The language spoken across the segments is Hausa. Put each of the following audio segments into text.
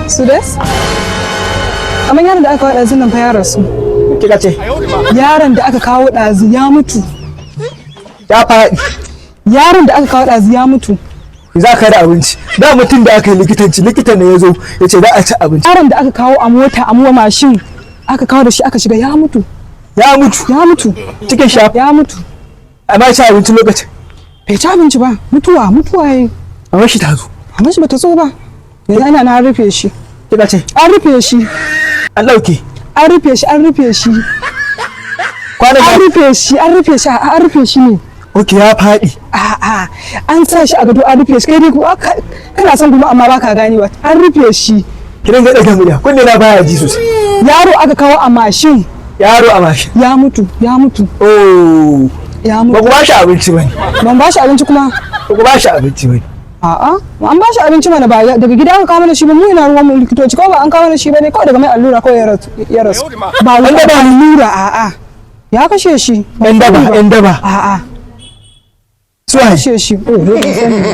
Sudes? Amma yaron da aka kawo ɗazun nan fa ya rasu. Kika ce? Yaron da aka kawo ɗazu ya mutu. Ya faɗi. Yaron da aka kawo ɗazu ya mutu. Za ka da abinci. Da mutum da aka yi likitanci, likita ne ya zo ya ce za a ci abinci. Yaron da aka kawo a mota, a mashin aka kawo da shi aka shiga, ya mutu. Ya mutu. Ya mutu. Cikin sha. Ya mutu. Amma ci abinci lokacin? Bai ci abinci ba. Mutuwa, mutuwa yayi. Amma shi ta zo? Amma shi bata zo ba. Yanzu ana na rufe shi. Kika ce? An rufe shi. An ɗauke? An rufe shi, an rufe shi. Kwanan An ya rufe shi, an rufe shi, an rufe shi ne. Ok, ya faɗi. A'a, an sa shi a gado, an rufe shi. Kai dai kuma kana son kuma amma baka ganewa. An rufe shi. Ki dinga ɗaga murya, kunne na baya ji sosai. Yaro aka kawo a mashin. Yaro a mashin. Ya mutu, ya mutu. Oh. Ya Ba mutu. ku ba shi abinci ba ne? Ban ba shi abinci kuma. Ba ku ba shi abinci ba ne? A'a, an ba shi abinci mana. Ba daga gida aka kawo mana shi ba. Mu ina ruwan mu likitoci? Kawai ba an kawo mana shi ba ne, kawai daga mai allura kawai ya rasu, ya rasu. Ba An daba? allura, a'a. Ya kashe shi. Ban Yan daba, sani ba. yan daba. A'a. Su waye? Kashe shi. Oh, ban sani ba.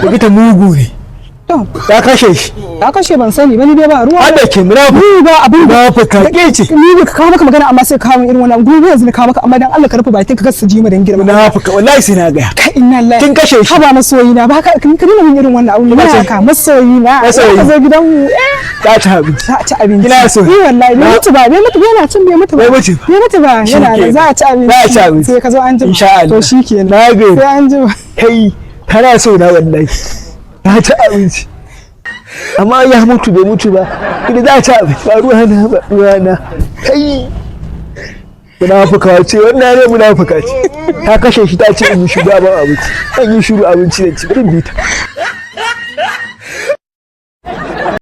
Likita mugu ne. To, Ya kashe shi. ya kashe, ban sani ba, ni dai ba ruwa. An da ke munafu. Ni ba abin da Munafuka ke ce. Ni ba ka kawo maka magana amma sai ka kawo min irin wannan gobe. Yanzu na kawo maka, amma dan Allah ka rufe bakin ka, kar su ji mu dan girma. Munafuka, wallahi sai na gaya. Ka inna lillahi. Kin kashe shi. Haba masoyi na, ba ka ka nuna min irin wannan abu ne ce? Ka masoyi na. Masoyi. Ka zo gidan mu, eh. Ta ci abinci. Za a ci abinci. Kina so? Ni wallahi bai mutu ba, bai mutu ba, yana cin, bai mutu ba. Bai mutu ba. Bai mutu ba, yana nan, Shikenan. za a ci abinci. Za a ci abinci. Sai ka zo an jima. Insha Allah. To shikenan. Na gode. Sai an jima. Kai, tana so na wallahi. Na ci abinci. Amma ya mutu bai mutu ba. Idan za a ci abinci, ba ruwa na, ba ruwa na. Kai. Munafuka ce wannan ne, munafuka ce. Ta kashe shi, ta ce in yi shiru ba abinci. An yi shiru, abinci da ci. Bari in bi ta.